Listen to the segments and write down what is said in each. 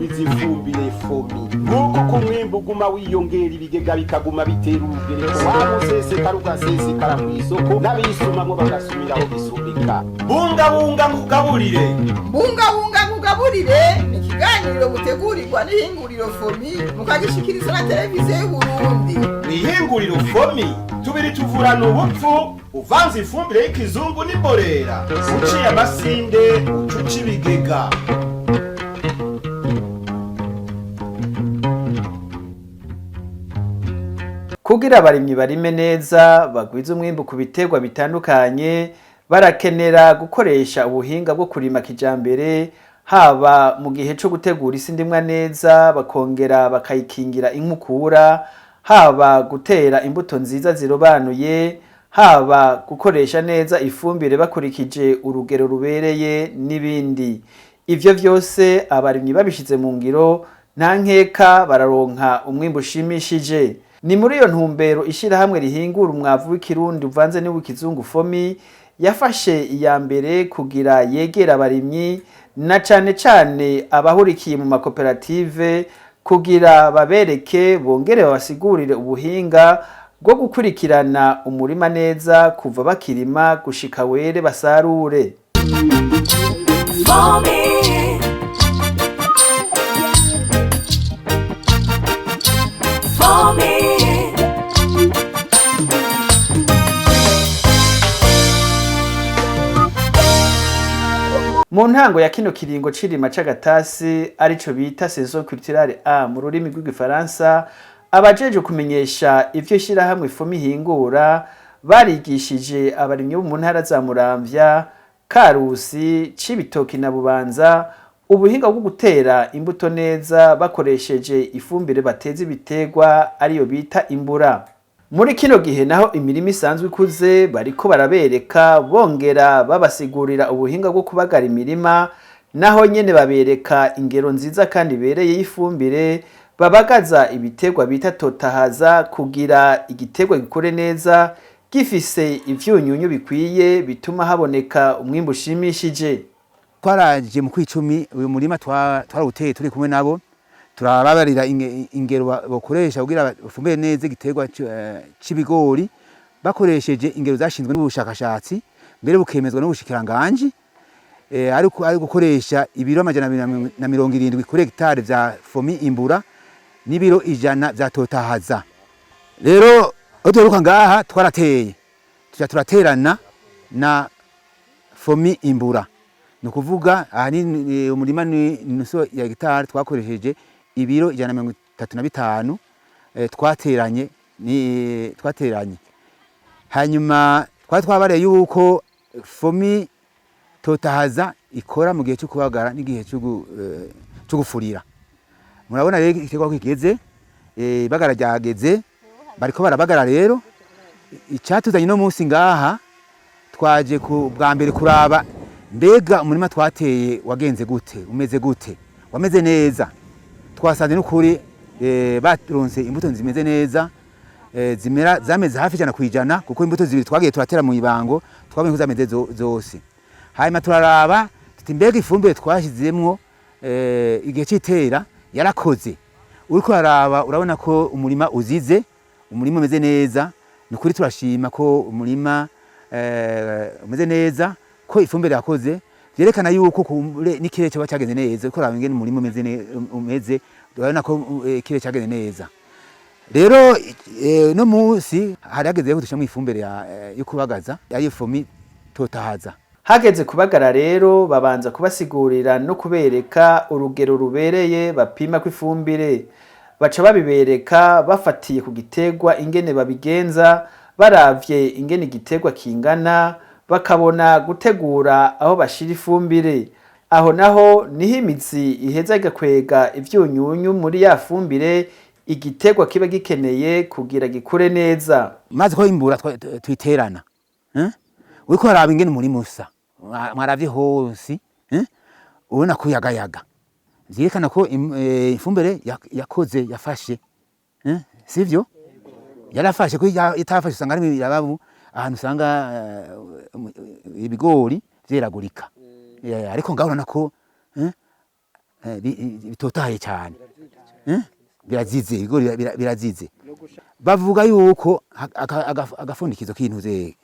Kugwiza ifumbire FOMI, nk'uko ku mwimbu uguma wiyongera, ibigega bikaguma bitera urugereko, wa musesekara ugasesekara mw'isoko, n'abisumamwo bagasumiraho gisumika. Bungabunga nkugaburire. Bungabunga nkugaburire ni ikiganiro mutegurirwa n'ihinguriro FOMI, mukagishikirizwa na Televiziyo y'Uburundi. Mw'ihinguriro FOMI tubiri tuvurana ubupfu. Uvanze ifumbire y'ikizungu n'imborera, uciye amasinde, ucuca ibigega. Kugira abarimyi barime neza, bagwize umwimbu ku biterwa bitandukanye, barakenera gukoresha ubuhinga bwo kurima kijambere, haba mu gihe co gutegura isi ndimwa neza, bakongera bakayikingira inkukura, haba gutera imbuto nziza zirobanuye, haba gukoresha neza ifumbire bakurikije urugero rubereye n'ibindi. Ivyo vyose abarimyi babishize mu ngiro, nta nkeka bararonka umwimbu ushimishije. Ni muri iyo ntumbero ishirahamwe rihingura umwavu w'ikirundi uvanze n'uw'ikizungu FOMI yafashe iya mbere kugira yegera abarimyi, na cane cane abahurikiye mu makoperative, kugira babereke bongere babasigurire ubuhinga bwo gukurikirana umurima neza kuva bakirima gushika were basarure. FOMI. FOMI. Mu ntango ya kino kiringo c'irima c'agatasi, arico bita saison culturale A mu rurimi rw'igifaransa, abajejwe kumenyesha ivyo ishirahamwe FOMI ihingura barigishije abarimyi bo mu ntara za Muramvya, Karusi, Cibitoki na Bubanza ubuhinga bwo gutera imbuto neza bakoresheje ifumbire bateza ibiterwa, ariyo bita imbura. Muri kino gihe naho imirima isanzwe ikuze, bariko barabereka bongera babasigurira ubuhinga bwo kubagara imirima, naho nyene babereka ingero nziza kandi ibereye y'ifumbire babagaza ibiterwa bita totahaza, kugira igiterwa gikure neza gifise ivyunyunyu bikwiye bituma haboneka umwimbu ushimishije. Twaraje mu kwicumi, uyu murima twarawuteye turi kumwe nabo, turababarira ingero bakoresha kugira bafumbire neza igiterwa c'ibigori, bakoresheje ingero zashinzwe n'ubushakashatsi, mbere bukemezwa n'ubushikiranganji, ari gukoresha ibiro 270 kuri hegitari vya FOMI imbura n'ibiro 100 vya totahaza. Rero aho duheruka ngaha twarateye, tuja turaterana na FOMI imbura. Ni ukuvuga aha ni umurima ni nusu ya hegitari, twakoresheje ibiro 135, twateranye ni twateranye. Hanyuma twari twabareye yuko FOMI totahaza ikora mu gihe cyo kubagara n'igihe cyo gufurira. Murabona rero igiterwa ko kigeze, ibagara ryageze, bariko barabagara. Rero icyatuzanye no munsi ngaha, twaje ku bwa mbere kuraba mbega umurima twateye wagenze gute, umeze gute. Wameze neza. Twasanze n'ukuri baronse imbuto zimeze neza, zimera zameze hafi 100%, kuko imbuto zibiri twagiye turatera mu ibango twabonye ko zameze zose. Hanyuma turaraba tuti mbega ifumbire twashyizemwo igihe c'itera yarakoze? Uriko uraraba urabona ko umurima uzize, umurima umeze neza. Ni ukuri turashima ko umurima umeze neza, ko ifumbire yakoze. Vyerekana yuko kumbure n'ikirere coba cagenze neza. Uriko uraraba ingene umurima umeze umeze, urabona ko ikirere cagenze neza. Rero no munsi hari hageze ko dushiramwo ifumbire yo kubagaza, ariyo FOMI totahaza. Hageze kubagara rero, babanza kubasigurira no kubereka urugero rubereye bapima ko ifumbire. Baca babibereka bafatiye ku giterwa ingene babigenza, baravye ingene igiterwa kingana, bakabona gutegura aho bashira ifumbire. Aho naho niho imizi iheza igakwega ivyunyunyu muri ya fumbire igiterwa kiba gikeneye kugira gikure neza. Maze ko imbura tuyiterana, eh? Uriko uraraba ingene umurima usa, mwaravye hose, eh? Ubona ko yagayaga, vyerekana ko ifumbire yakoze, yafashe, eh? Sivyo? Yarafashe, ko itafashe usanga harimo irababu, ahantu usanga ibigori vyeragurika. Ariko ngaho urabona ko bitotahaye cyane. Birazize ibigori, birazize. Bavuga yuko agafundikizo k'intuze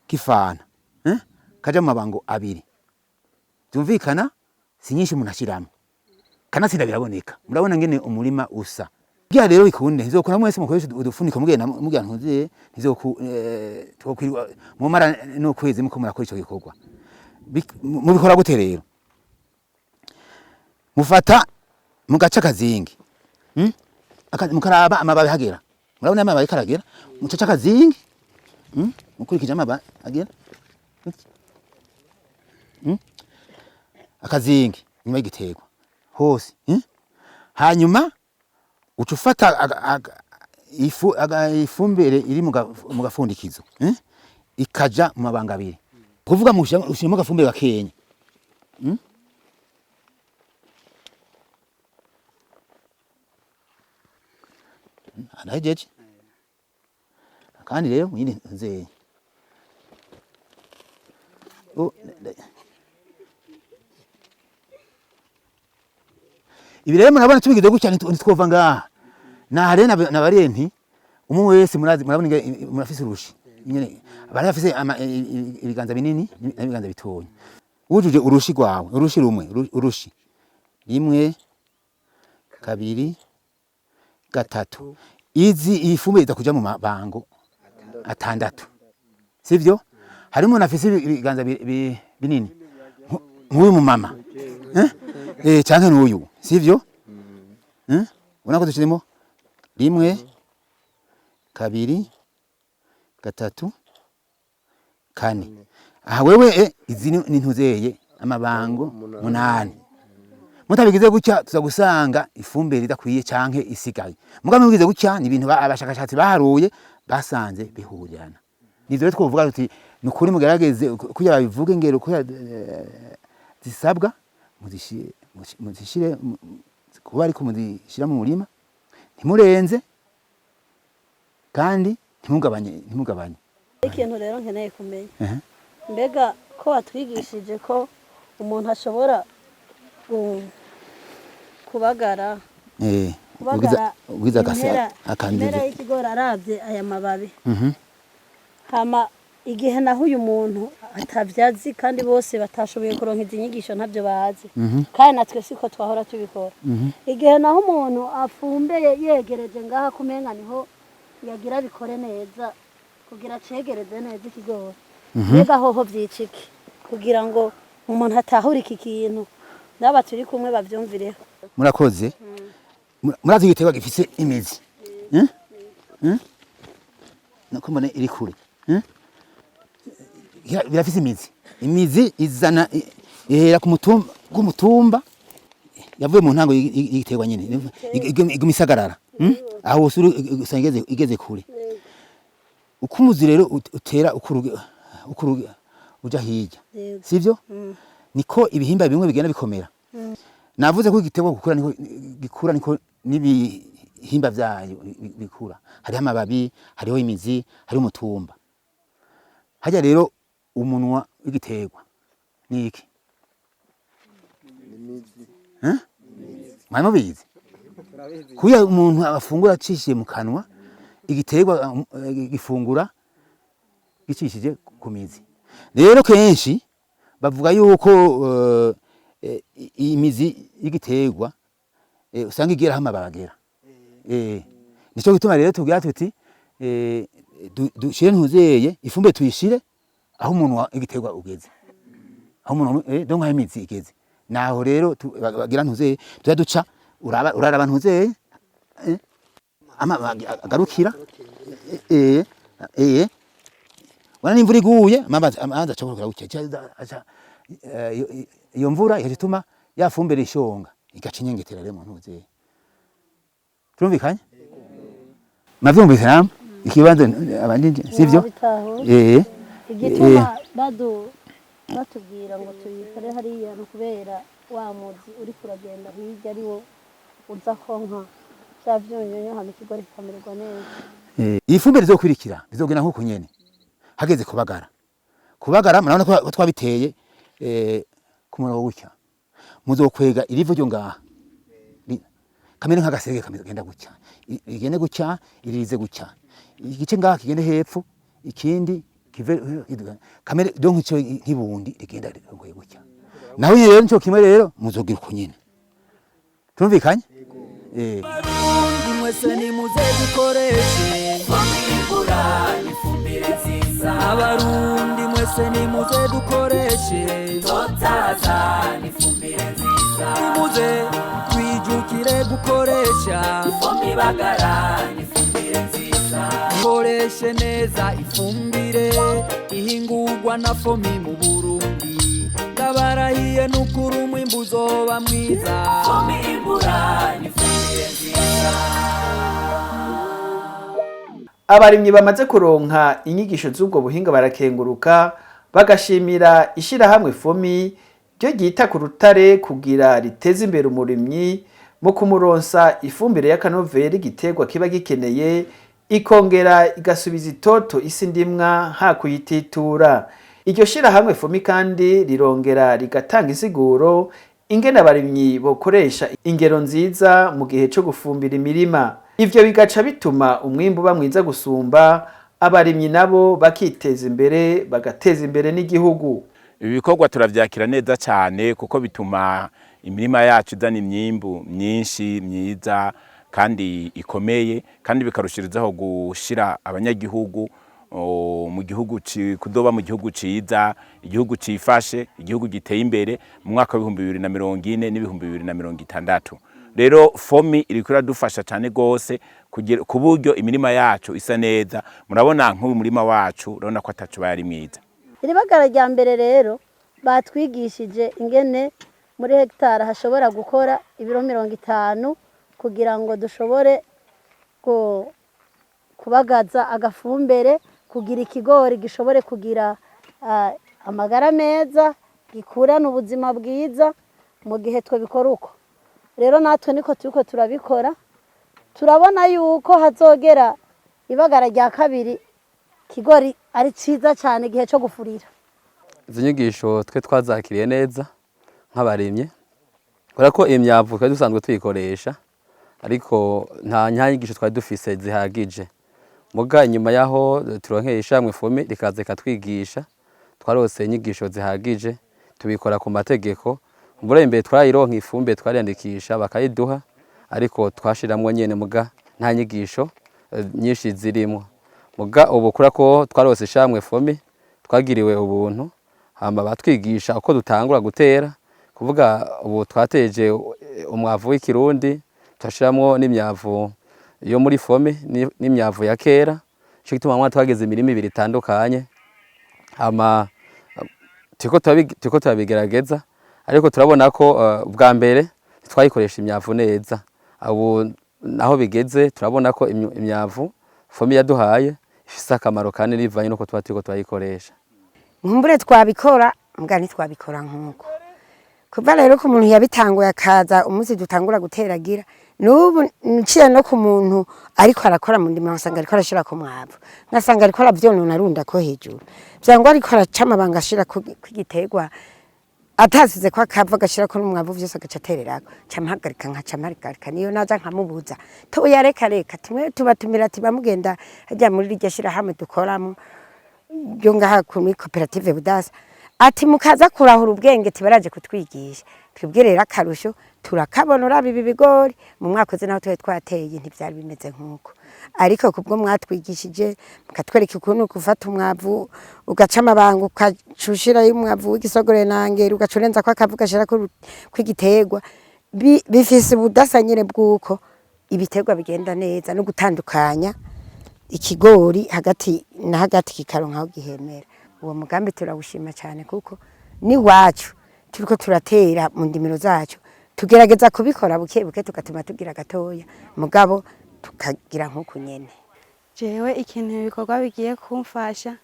k'ifanta kaja mu mabango abiri, byumvikana si nyinshi umuntu ashiramo, kanatsinda biraboneka. Murabona ngene umurima usa. Bya rero bikunde ntizokora mwese mukoresha udufuniko mugenda mugira ntuze ntizoku twokwirwa mumara n'ukwezi muko murakora ico gikorwa. Mubikora gute rero? Mufata mugaca akazingi, Mukaraba amababi hagera, murabona amababi karagera, mucaca akazingi, Mukurikije amababi agera. Akazingi nyuma y'igiterwa hose, Hanyuma uca ufata ifumbire iri mu gafundikizo, Ikaja mu mabanga abiri, kuvuga ushiramo agafumbire gakenya. Arahejeje kandi rero mwindi nzeye. Ibi rero murabona tubigize gutya ntitwova ngaha. Naha rero nabariye nti umwe wese murazi, murabona murafise urushi nyene, bari bafise ibiganza binini n'ibiganza bitoya. Wujuje urushi rwawe, urushi rumwe, urushi rimwe, kabiri, gatatu, izi iyi fumbire iza kuja mu mabango atandatu, sivyo? Harimo umuntu afise ibiganza binini nk'uyu mumama, eh? Canke n'uyu, sivyo? Ubona ko dushizemo rimwe, kabiri, gatatu, kane. Aha wewe izi ni ntuzeye amabango munani. Mutabigize gutya tuza gusanga ifumbire idakwiye canke isigaye. Mugabo mubigize gutya ni ibintu abashakashatsi baharuye basanze bihurirana. Nivyo rero twovuga tuti ni ukuri mugerageze kugira babivuge ingero kugira zisabwa muzishire kuba ariko muzishira mu murima, ntimurenze kandi ntimugabanye. Ikintu rero nkeneye kumenya, mbega ko watwigishije ko umuntu ashobora kubagara kubagara ubwiza akase impera akandize y'ikigori aravye aya mababi, hama igihe naho uyu muntu atavyazi kandi bose batashoboye kuronka izi nyigisho, ntabyo bazi, kandi natwe siko twahora tubikora, igihe naho umuntu afumbeye yegereje ngaha kumenga niho yagira bikore neza kugira acegereze neza ikigori, mbega hoho vyica iki kugira ngo umuntu atahure iki kintu n'aba turi kumwe bavyumvireho? Murakoze. Murazi igiterwa gifise imizi, eh? Eh? Nako mbona iri kure, eh? Birafise imizi izana ihera ku mutumba, ku mutumba yavuye mu ntango y'igiterwa nyene iguma isagarara, Aho hose usanga igeze kure. Uko umuzi rero utera ukuruge uja hirya, sivyo? Niko ibihimba bimwe bigenda bikomera. Navuze ko igiterwa gukura niko gikura, niko n'ibihimba vyayo bikura. Hariho amababi, hariho imizi, hariho umutumba. Harya rero umunwa w'igiterwa ni iki? Eh? Mwari mubizi kuya umuntu afungura acishije mu kanwa, igiterwa gifungura gicishije ku mizi. Rero kenshi bavuga yuko imizi y'igiterwa usanga igeraho amababi agera. Nico gituma rero tugira tuti dushire ntuzeye ifumbire, tuyishire aho umuntu w'igiterwa ugeze, aho umuntu donc aho imizi igeze. Naho rero bagira ntuzeye tuza duca uraba uraraba ntuzeye amababi agarukira, wana n'imvura iguye amazi aca akorokera gutya, iyo mvura igaca ituma ya fumbire ishonga igaca inyengetera rero mu ntuzeye. Turumvikanye? Mwavyumvise namwe ikibanza abandi, sivyo? Nabitahuye. Igituma batubwira ngo tuyikore hariya ni ukubera wa muzi uriko uragenda hirya ari wo uza konka vya vyunyunyu, hama ikigori kikamererwa neza. Iyi fumbire izokwirikira bizogenda nk'uko nyene. Hageze kubagara, murabona ko twabiteye ku murongo gutya. Muzokwega irivu ryo ngaha kamere nk'agasege kameze genda gutya, rigende gutya, iririze gutya, igice ngaha kigende hepfo, ikindi kive kamere, donc ico nk'ibundi rigenda rigoye gutya. Naho rero nico kimwe rero muzogira uko nyene. Tumvikanye? Barundi mwese nimuze dukoreshe ifumbire nziza. Abarundi mwese nimuze dukoreshe totaza ifumbire nziza. Nimuze twijukire gukoresha ifumbire bagara, ifumbire nziza. Koreshe neza ifumbire ihingurwa na FOMI mu Burundi. Ndabarahiye n'ukuri umwimbu uzoba mwiza. FOMI imbura ifumbire nziza. Abarimyi bamaze kuronka inyigisho z'ubwo buhinga barakenguruka, bagashimira ishirahamwe FOMI ryo ryita ku rutare kugira riteze imbere umurimyi mu kumuronsa ifumbire y'akanovera igiterwa kiba gikeneye, ikongera igasubiza itoto isi ndimwa ha kuyititura. Iryo shirahamwe FOMI kandi rirongera rigatanga insiguro ingene abarimyi bokoresha ingero nziza mu gihe co gufumbira imirima. Ivyo bigaca bituma umwimbu uba mwiza gusumba, abarimyi nabo bakiteza imbere, bagateza imbere n'igihugu. Ibi bikorwa turavyakira neza cyane kuko bituma imirima yacu izana imyimbu myinshi myiza kandi ikomeye, kandi bikarushirizaho gushira abanyagihugu mu gihugu kudoba mu gihugu ciza, igihugu cifashe, igihugu giteye imbere mu mwaka w'2040 n'2060. Rero FOMI iriko iradufasha cyane gose ku buryo imirima yacu isa neza. Murabona nk'uyu murima wacu, urabona ko atacu bayari mwiza. Iri bagara rya mbere rero batwigishije ingene muri hegitari hashobora gukora ibiro 50 kugira ngo dushobore kubagaza agafumbere kugira ikigori gishobore kugira amagara meza, gikurane ubuzima bwiza. Mu gihe twabikora uko rero, natwe niko turiko turabikora, turabona yuko hazogera ibagara rya kabiri ikigori ari ciza cyane igihe cyo gufurira. Izi nyigisho twe twazakiriye neza nk'abarimyi, kubera ko imyavu twari dusanzwe tuyikoresha, ariko nta nyigisho twari dufise zihagije. Muga inyuma yaho turonkeye ishamwe FOMI rikaza rikatwigisha, twarose inyigisho zihagije, tubikora ku mategeko. Mbure imbere twarayironka ifumbire, twariyandikisha bakayiduha, ariko twashiramwo nyene, muga nta nyigisho nyinshi zirimwo. Muga ubu kubera ko twarose ishamwe FOMI, twagiriwe ubuntu, hama batwigisha uko dutangura gutera. Kuvuga ubu twateje umwavu w'ikirundi, turashiramwo n'imyavu yo muri FOMI n'imyavu ya kera. Ico gituma mwa twageze imirima ibiri itandukanye. Hama turiko turabigerageza, ariko turabona ko bwa mbere twayikoresha imyavu neza. Ubu naho bigeze turabona ko imyavu FOMI yaduhaye ifise akamaro kanini bivanye nuko tuba turiko turayikoresha. Nkumbure twabikora, mbwa ntitwabikora nk'uko. Kuva rero ku muntu yabitanguye akaza umunsi dutangura guteragira, n'ubu nciye no ku muntu ariko arakora mu ndimo, ngasanga ariko arashira ku mwavu, ngasanga ariko aravyonona arunda ko hejuru, vyangwa ariko araca amabanga ashira ku igiterwa atasize ko akava, agashirako n'umwavu vyose agaca atererako. Nca mpagarika, nkaca mpagarika, niyo naza nkamubuza toya, reka reka, tumwe tubatumira ati bamugenda hajya muri rirya shirahamwe dukoramo ryo ngaha muri koperative Budasa, ati mukaza kurahura ubwenge, tibaraje kutwigisha. Twebwe rero akarusho turakabona. Uraba ibi bigori mu mwaka uze naho twari twateye ntivyari bimeze nk'uko, ariko kubwo mwatwigishije mukatwereka ukuntu gufata umwavu, ugaca amabanga, ugaca ushirayo umwavu w'igisogore nangera, ugaca urenzako akavu, ugashirako kw'igiterwa, bifise ubudasa nyene bw'uko ibiterwa bigenda neza no gutandukanya ikigori hagati na hagati kikaronka aho gihemera. Uwo mugambi turawushima cyane kuko n'iwacu turiko turatera mu ndimiro zacu, tugerageza kubikora buke buke, tugatuma tugira gatoya, mugabo tukagira nk'uku nyene. Jewe ikintu ibikorwa bigiye kumfasha,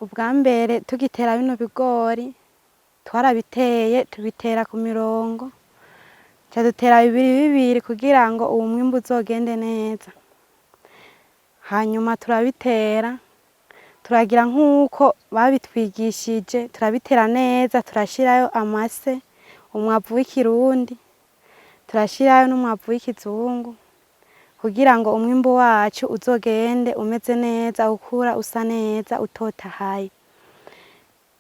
ubwa mbere tugitera bino bigori twarabiteye, tubitera ku mirongo, ca dutera bibiri bibiri kugira ngo uwo mwimbu uzogende neza. Hanyuma turabitera, turagira nk'uko babitwigishije, turabitera neza, turashirayo amase. Umwavu w'ikirundi, turashirayo n'umwavu w'ikizungu kugira ngo umwimbu wacu uzogende umeze neza, ukura usa neza, utotahaye.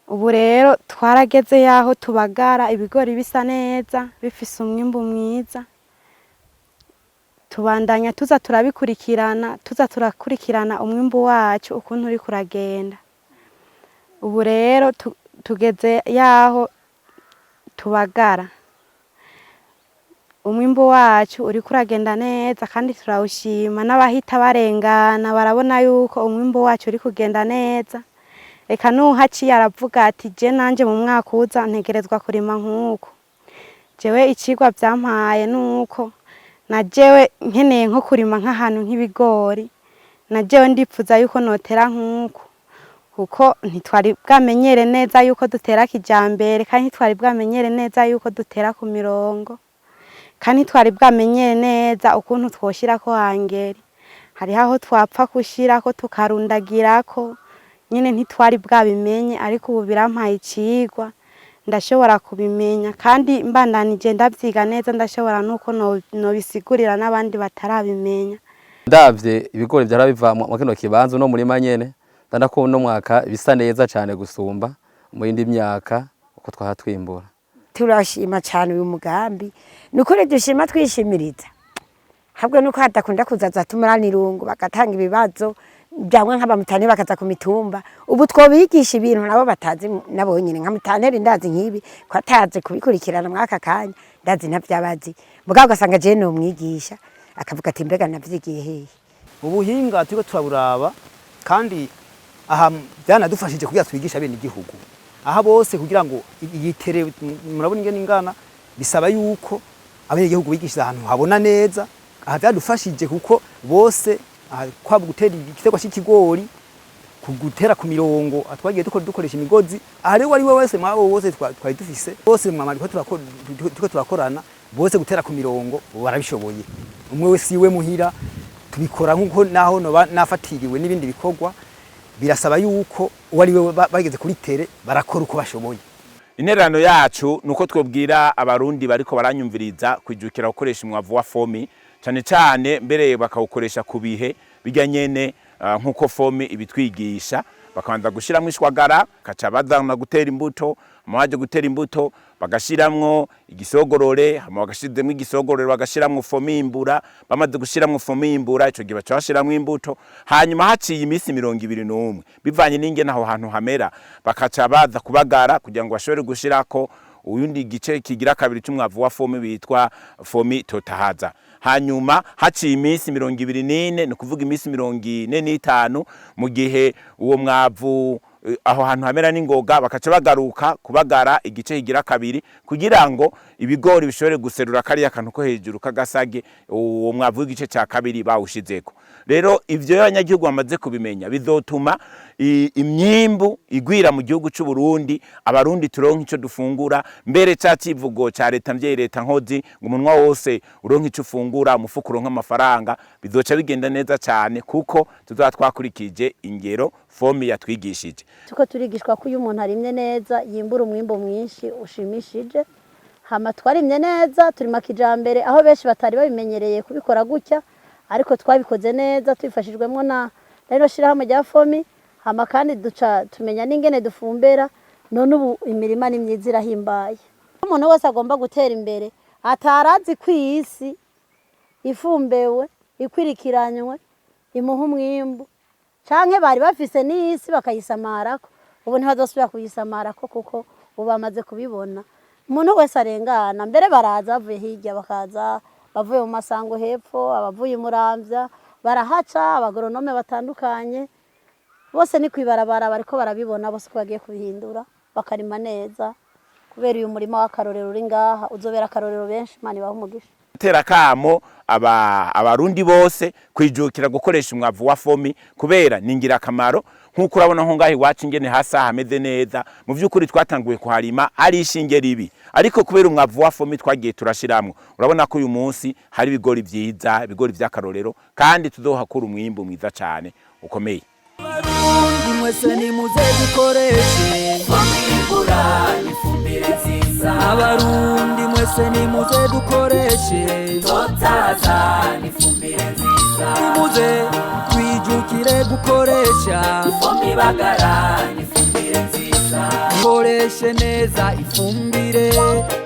Ubu rero twarageze yaho tubagara ibigori bisa neza, bifise umwimbu mwiza. Tubandanya tuza turabikurikirana, tuza turakurikirana umwimbu wacu ukuntu uriko uragenda. Ubu rero tugeze yaho tubagara umwimbu wacu uriko uragenda neza, kandi turawushima. N'abahita barengana barabona yuko umwimbu wacu uri kugenda neza. Reka n'uhaciye aravuga ati: "Je nanje mu mwaka uza ntegerezwa kurima nk'uko." Jewe icigwa vyampaye nuko na jewe nkeneye nko kurima nk'ahantu nk'ibigori, na jewe ndipfuza yuko notera nk'uko, kuko ntitwari bwamenyere neza yuko dutera kijambere, kandi ntitwari bwamenyere neza yuko dutera ku mirongo, kandi ntitwari bwamenyere neza ukuntu twoshirako engrais. Hariho aho twapfa gushirako tukarundagirako nyene, ntitwari bwabimenye. Ariko ubu birampaye icigwa, ndashobora kubimenya, kandi mbandanije ndavyiga neza, ndashobora nuko nobisigurira n'abandi batarabimenya. Ndavye ibigori vyara biva mu kino kibanza, uno murima nyene, ndabona ko uno mwaka bisa neza cane gusumba mu yindi myaka uko twahatwimbura. Turashima cyane uyu mugambi, ni ukuri dushima twishimiriza. Habwe nuko hadakunda kuzaza tumurana irungu, bagatanga ibibazo byamwe nk'abamutane bakaza ku mitumba. Ubu twobigisha ibintu nabo batazi nabo nyine. Nka mutaneri ndazi nk'ibi ko atazi kubikurikirana mwaka kanya, ndazi ntavyabazi, mugabo ugasanga jewe nomwigisha akavuga ati: "Mbega navyigiye hehe?" Ubuhinga turiko turaburaba, kandi aha byanadufashije kugira twigishe abene igihugu aha bose, kugira ngo iyitere. Murabona ingene ingana, bisaba yuko abenegihugu bigishiriza ahantu habona neza. Aha byadufashije kuko bose aha kwaba gutera igiterwa c'ikigori, gutera ku mirongo, twagiye dukoresha imigozi. Aha rero uwari we wese mwabo bose twari dufise bose mwama turiko turakorana bose gutera ku mirongo barabishoboye. Umwe wese iwe muhira tubikora nkuko naho noba nafatiriwe n'ibindi bikorwa, birasaba yuko uwo ari we bageze kuri terrain barakora uko bashoboye. Intererano yacu nuko twobwira abarundi bariko baranyumviriza kwijukira gukoresha umwavu wa FOMI cane cane, mbere bakawukoresha ku bihe bijya nyene, nkuko FOMI ibitwigisha. Bakabanza gushiramwo ishwagara, kaca bazana gutera imbuto. Hama baje gutera imbuto bagashiramwo igisogorore, hama bagashizemwo igisogorore bagashiramwo FOMIMBURA. Bamaze gushiramwo FOMIMBURA, ico gihe baca bashiramwo imbuto. Hanyuma haciye iminsi 21, bivanye n'ingene aho hantu hamera, bakaca baza kubagara kugira ngo bashobore gushirako uyundi gice kigira kabiri c'umwavu wa FOMI witwa FOMI TOTAHAZA. Hanyuma haciye iminsi 24, ni ukuvuga iminsi 45, mu gihe uwo mwavu aho hantu hamera n'ingoga, bakaca bagaruka kubagara igice kigira kabiri kugira ngo ibigori bishobore guserura kariya kantu ko hejuru kagasage uwo mwavu w'igice ca kabiri bawushizeko. Rero ivyo iyo abanyagihugu bamaze kubimenya, bizotuma imyimbu igwira mu gihugu c'u Burundi, abarundi turonka ico dufungura. Mbere ca civugo ca leta mvyeyi, leta nkozi, ngo umunwa wose uronka ico ufungura, umufuko uronka amafaranga, bizoca bigenda neza cane kuko tuzoba twakurikije ingero FOMI yatwigishije. Tuko turigishwa ko iyo umuntu arimye neza yimbura umwimbu mwinshi ushimishije. Hama twarimye neza, turima kijambere, aho benshi batari babimenyereye kubikora gutya, ariko twabikoze neza tubifashijwemo na rino shirahamwe rya FOMI. Hama kandi duca tumenya n'ingene dufumbera. None ubu imirima ni myiza, irahimbaye. Umuntu wese agomba gutera imbere atarazi ko iyi si ifumbewe ikwirikiranywe imuha umwimbu, canke bari bafise n'isi bakayisamarako, ubu ntibazosubira kuyisamarako kuko ubu bamaze kubibona. Umuntu wese arengana, mbere baraza bavuye hirya, bakaza bavuye mu masango hepfo, abavuye Muramvya barahaca, abagoronome batandukanye bose ni kwibarabara, bariko barabibona bose ko bagiye kubihindura bakarima neza, kubera uyu murima w'akarorero uri ngaha uzobera akarorero benshi. Imana ibahe umugisha. Tera kamo abarundi bose kwijukira gukoresha umwavu wa FOMI kubera ni ingirakamaro. Nk'uko urabona nko ngaho iwacu ingene hasa hameze neza, mu by'ukuri twatanguye kuharima ari ishinge ribi, ariko kubera umwavu wa FOMI twagiye turashiramwo, urabona ko uyu munsi hari ibigori vyiza, ibigori vy'akarorero, kandi tuzohakura umwimbu mwiza cane ukomeye. Barundi mwese nimuze dukoreshe FOMIMBURA, ifumbire nziza. nziza. Abarundi mwese nimuze dukoreshe Totaza n'ifumbire nziza. Nimuze twijukire gukoresha Fomi bagara n'ifumbire nziza. Koreshe neza ifumbire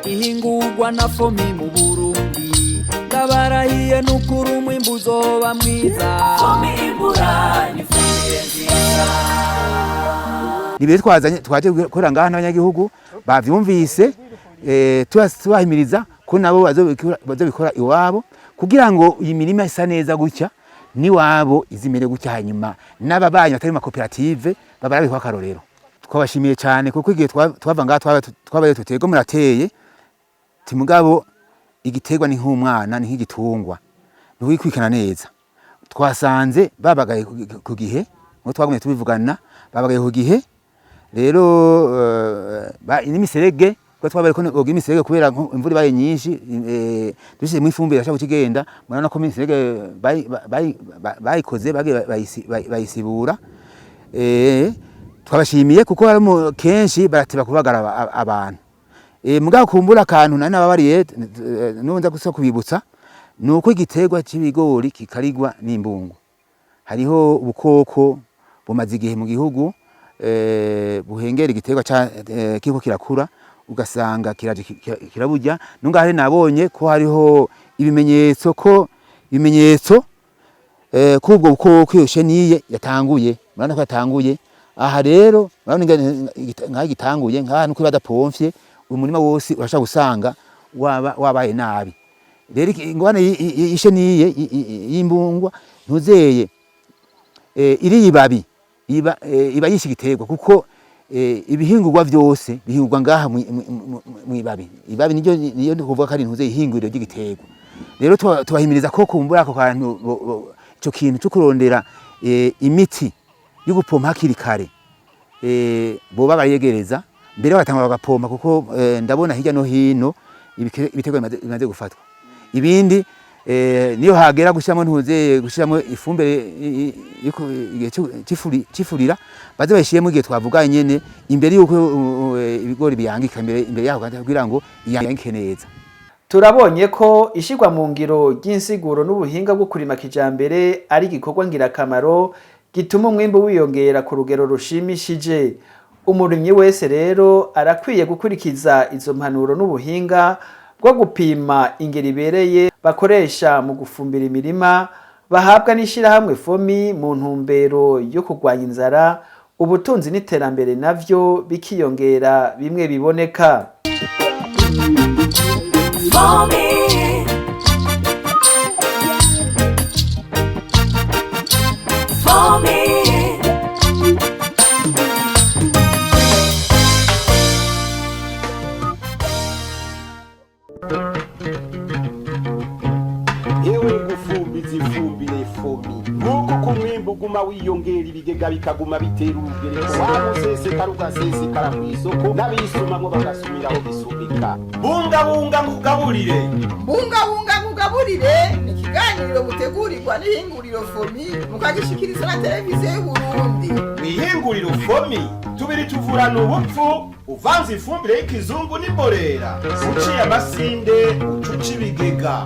ihingurwa na Fomi mu Burundi. Ndabarahiye n'ukuri umwimbu uzoba mwiza. Fomi imbura n'ifumbire nziza. Nibyo twazanye twaje gukorera ngaha n'abanyagihugu bavyumvise, tubahimiriza ko nabo bazobikora iwabo kugira ngo iyi mirima isa neza gutya niwabo izimere gutya, hanyuma n'ababanyi batari mu makoperative babarabikwa akarorero. Twabashimiye cyane kuko igihe twava ngaha twabaye tutego murateye timugabo igiterwa ni nk'umwana, ni nk'igitungwa, ntiwikwikana neza. Twasanze babagaye ku gihe, ngo twagumye tubivugana, babagaye ku gihe. Rero n'imiserege kuko twabaye ko boga imiserege kubera imvura ibaye nyinshi, dushyizemo ifumbire irashobora kugenda. Murabona ko imiserege bayikoze bagiye bayisibura. Twabashimiye kuko harimo kenshi barateba kubagara abantu. Mugabo kumbura akantu nari nababariye, n'ubu nza gusa kubibutsa, ni uko igiterwa c'ibigori kikarigwa n'imbungu. Hariho ubukoko bumaze igihe mu gihugu, buhengera igiterwa kiriko kirakura, ugasanga kiraje kiraburya. Nungahe nabonye ko hariho ibimenyetso ko ibimenyetso ko ubwo bukoko iyo chenille yatanguye, murabona ko yatanguye. Aha rero murabona ingene nkaho igitanguye, nkaha nuko badapomfye umurima wose urashobora gusanga wabaye nabi. Rero ingwane y'ichenille y'imbungwa ntuzeye, iri ibabi iba yishe igiterwa, kuko ibihingurwa vyose bihingurwa ngaha mwibabi. Ibabi niryo niyo kuvuga ko ari ntuze ihinguriro ry'igiterwa. Rero tubahimiriza ko kumbura ako kantu ico kintu cyo kurondera imiti yo gupompa hakiri kare, boba bayegereza mbere bagatangura bagapompa, kuko ndabona hirya no hino ibiterwa bimaze gufatwa. Ibindi niyo hagera gushyiramo ntuze gushyiramo ifumbire igihe c'ifurira, baze bayishiremo igihe twavuganye nyene imbere yuko ibigori biyangika, imbere yaho kandi kugira ngo iyangike neza. Turabonye ko ishirwa mu ngiro ry'insiguro n'ubuhinga bwo kurima kijambere ari igikorwa ngirakamaro gituma umwimbu wiyongera ku rugero rushimishije. Umurimyi wese rero arakwiye gukurikiza izo mpanuro n'ubuhinga bwo gupima ingero ibereye bakoresha mu gufumbira imirima bahabwa n'ishirahamwe Fomi mu ntumbero yo kurwanya inzara, ubutunzi n'iterambere navyo bikiyongera bimwe biboneka. Fomi. Fomi. Yewe gufumbiza ifumbire Fomi, nguko uko umwimbu uguma wiyongera, ibigega bikaguma bitera urugereko, wa musesekara ugasesekara ku isoko, n'abisumamwo bagasumiraho bisumika. Bungabunga nkugaburire. Bungabunga nkugaburire ni ikiganiro mutegurirwa n'ihinguriro Fomi mukagishikirizwa na televiziyo y'Uburundi. Mw'ihinguriro Fomi tubiri tuvurana ubupfu uvanze ifumbire y'ikizungu n'imborera, uciye amasinde ucuca ibigega.